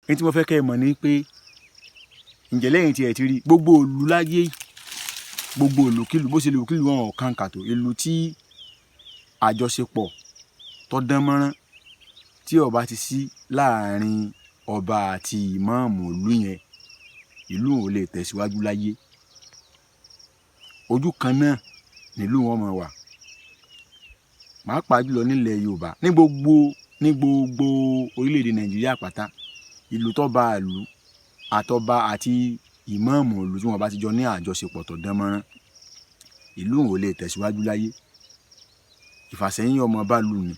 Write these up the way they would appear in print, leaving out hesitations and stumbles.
Ní tí mo fẹ́ kẹ́ ẹ mọ̀ ni pé ǹjẹ́ lẹ́yìn tí ẹ ti rí gbogbo ìlú láyé, gbogbo ìlúkìlú, bó ṣe ìlúkìlú wọn ò kàn kàtó, ìlú tí àjọṣepọ̀ tó dán mọ́rán tí ó bá ti sí láàrin ọba àti ìmáàmù ìlú yẹn, ìlú ò lè tẹ̀síwájú láyé. Ojú kan náà nílùú wọn máa wà, pàápàá jùlọ nílẹ̀ Yorùbá, ní gbogbo orílẹ̀-èdè Nàìjíríà pátá. Ìlú tó bá ìlú àtọba àti ìmáàmù ìlú tí wọn bá ti jọ ní àjọṣepọ̀ tó dán mọ́rán, ìlú ò lè tẹ̀síwájú láyé. Ìfàsẹ́yìn ọmọ bá lù ní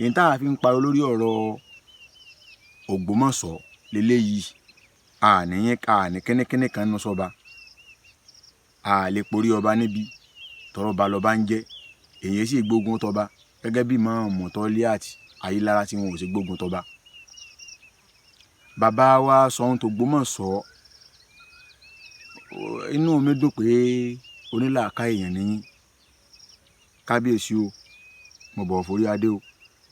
èyí tá a fi ń parọ́ lórí ọ̀rọ̀ Ògbómọ̀ṣọ́ leléyìí. Àníyín àní kínníkínní kan nínú sọba, a lè porí ọba níbi tọrọ ba lọba ń jẹ́. Èyí sì gbógun tọba gẹ́gẹ́ bí Ìmáàmù Tọ́líàtì Ayílára tí wọn ò sì gbógun tọba. Bàbá wa Ṣọ̀ún tÒgbómọ̀ṣọ́, inú mi dùn pé onílàáká èèyàn nìyí. Kábíyèsí o, mo bọ̀wọ̀ forí adé o.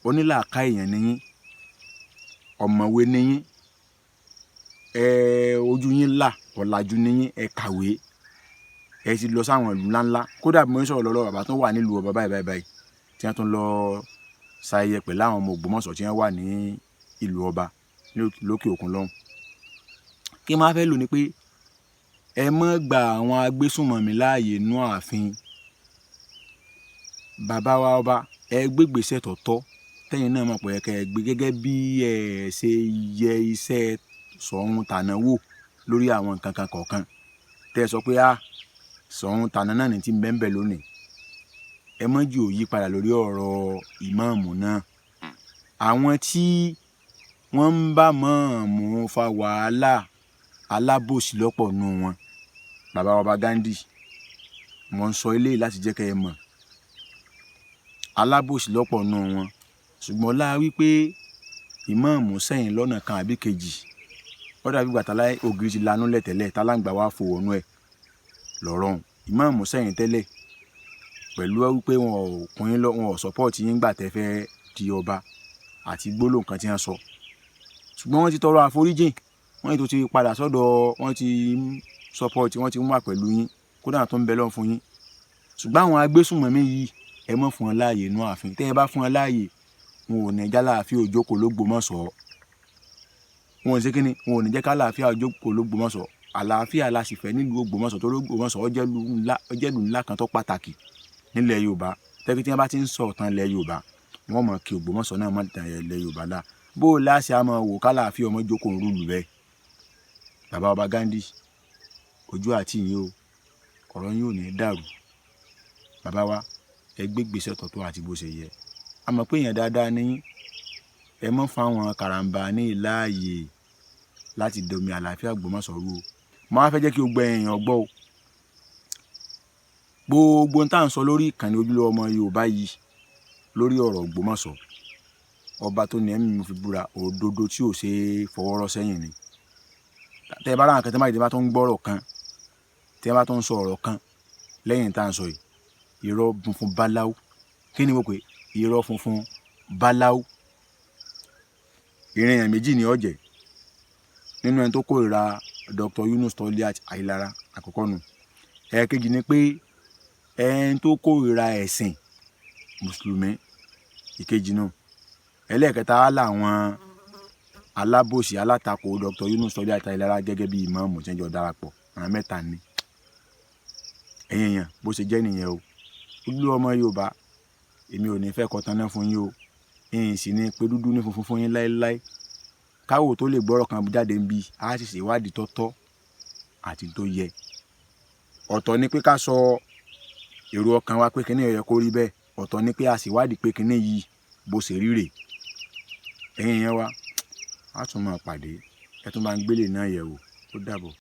Onílàáká èèyàn nìyí, ọ̀mọ̀wé nìyí, ẹ ojú yín là, ọ̀làjú nìyí, ẹ kàwé, ẹ ti lọ sáwọn ìlú ńláńlá. Kódà bí mo ń sọ̀rọ̀ lọ́wọ́, bàbá tó wà nílùú ọba báyìí báyìí báyìí tí wọ́n tún lọ ṣayẹyẹ pẹ̀lú àwọn ọmọ Ògbómọ̀ṣọ́ tí wọ́n wà ní ìlú ọba lókè òkun lọ́hùn. Kí n máa fẹ́ lò ní pé ẹ má gba àwọn agbésùnmọ̀mí láàyè nú ààfin. Bàbá wa ọba, ẹ gbégbèsè tọ̀tọ̀ tẹ́yìn náà mọ̀ pé kẹ́ ẹ gbé gẹ́gẹ́ bí ẹ ṣe yẹ iṣẹ́ Ṣọ̀ún tàná wò lórí àwọn nǹkan kan kọ̀ọ̀kan tẹ́ ẹ sọ pé ah, Ṣọ̀ún tàná náà ní ti ń bẹ́ẹ̀ bẹ́ẹ̀ lónìí. Ẹ má jù ò yí padà lórí ọ̀rọ̀ ìmáàmù náà. Àwọn tí wọ́n ń bá mọ̀ọ́mù fa wàhálà, alábòsí lọ́pọ̀ nù wọn. Bàbá ọba Ghandi, mo ń sọ eléyìí láti jẹ́ kẹ́ ẹ mọ̀, alábòsí lọ́pọ̀ nù wọn. Ṣùgbọ́n láà wípé ìmáàmù sẹ́yìn lọ́nà kan àbí kejì, ó dàbí ìgbà tá ògiri ti lanú lẹ̀ tẹ́lẹ̀, táláǹgbá wá fò wọnú ẹ̀ lọ́rọ̀. Ìmáàmù sẹ́yìn tẹ́lẹ̀ pẹ̀lú wípé wọn ò kún yín lọ, wọn ò support yín gbà tẹ́ fẹ́ di ọba àti gbólóhùn kan tí wọ́n sọ. Ṣùgbọ́n wọ́n ti tọrọ àforíjìn, wọ́n ti padà sọ́dọ̀, wọ́n ti support, wọ́n ti wà pẹ̀lú yín, kódà tó ń bẹ lọ́n fún yín. Ṣùgbọ́n àwọn agbésùnmọ̀mí yìí, ẹ má fún wọn láàyè inú ààfin. Tẹ́ ẹ bá fún wọn láàyè, wọn ò ní jálàáfíà òjókòó l'Ógbómọ̀ṣọ́. Wọn ò ṣe kíni, wọn ò ní jẹ́ kálàáfíà òjókòó l'Ógbómọ̀ṣọ́. Àlàáfíà la sì fẹ́ nílùú Ògbómọ̀ṣọ́, torí Ògbómọ̀ṣọ́ ó jẹ́ ìlú ńlá kan tó pàtàkì nílẹ̀ Yorùbá. Tẹ́kí tí wọ́n bá ti ń sọ ọ̀tàn ilẹ̀ Yorùbá, wọ́n mọ̀ kí Ògbómọ̀ṣọ́ náà mọ̀ tàn ilẹ̀ Yorùbá lá. Bó o láṣẹ àmọ́ wò kálàáfíà ọmọ jókòó ń rúlu bẹ́ẹ̀. Bàbá ọba Ghandi, ojú àti yín o, ọ̀rọ̀ yín ò ní dàrú. Bàbá wa, ẹ gbé ìgbésẹ̀ tọ̀tọ̀ àti bó ṣe yẹ. A mọ̀ pé èèyàn dáadáa ní. Ẹ mọ́ fáwọn karambà ní ìláàyè láti domi àlàáfíà Ògbómọ̀ṣọ́ rú o. Mo wá fẹ́ jẹ́ kí gbogbo èèyàn gbọ́ o, gbogbo ohun tá à ń sọ lórí ìkànnì Ojúlówó Ọmọ Yorùbá yìí lórí ọ̀rọ̀ Ògbómọ̀ṣọ́, ọba tó ní ẹ̀mí mi fi búra, òdodo tí ò ṣe é fọwọ́ rọ́ sẹ́yìn ni. Tẹ́ ẹ bá ráwọn kan tẹ́ bá tó ń gbọ́rọ̀ kan, tí ẹ bá tó ń sọ ọ̀rọ̀ kan lẹ́yìn tá à ń sọ yìí, irọ́ funfun báláú. Kí ni mo pè? Irọ́ funfun báláú. Ìrìn èèyàn méjì ni ó jẹ́ nínú ẹni tó kórìíra Dr. Yunus Toliat Ayílára àkọ́kọ́ nù. Ẹ̀ẹ̀kejì ni pé ẹni tó kórìíra ẹ̀sìn mùsùlùmí, ìkejì náà. Ẹlẹ́ẹ̀kẹta á làwọn alábòsí alátakò Dr. Yunus Toliat Ayílára gẹ́gẹ́ bí ìmáàmù tí wọ́n jọ darapọ̀. Àwọn mẹ́ta ni. Ẹ̀yin èèyàn, bó ṣe jẹ́ nìyẹn o. Ojúlówó Ọmọ Yorùbá, èmi ò ní fẹ́ kọ́ taná fún yín o, ìyìn sì ní pé dúdú ní funfun fún yín láéláé. Káwò tó lè gbọ́rọ̀ kan jáde ń bí, á sì ṣèwádìí tó tọ́ àti tó yẹ. Ọ̀tọ̀ ni pé ká sọ èrò ọkàn wa pé kíní yẹ kó rí bẹ́ẹ̀, ọ̀tọ̀ ni pé a ṣèwádìí pé kíní yìí bó ṣe rí rèé. Ẹ̀yin èèyàn wa, á tún máa pàdé. Ẹ tún bá ń gbélé náà yẹ̀ wò. Ó dàbọ̀.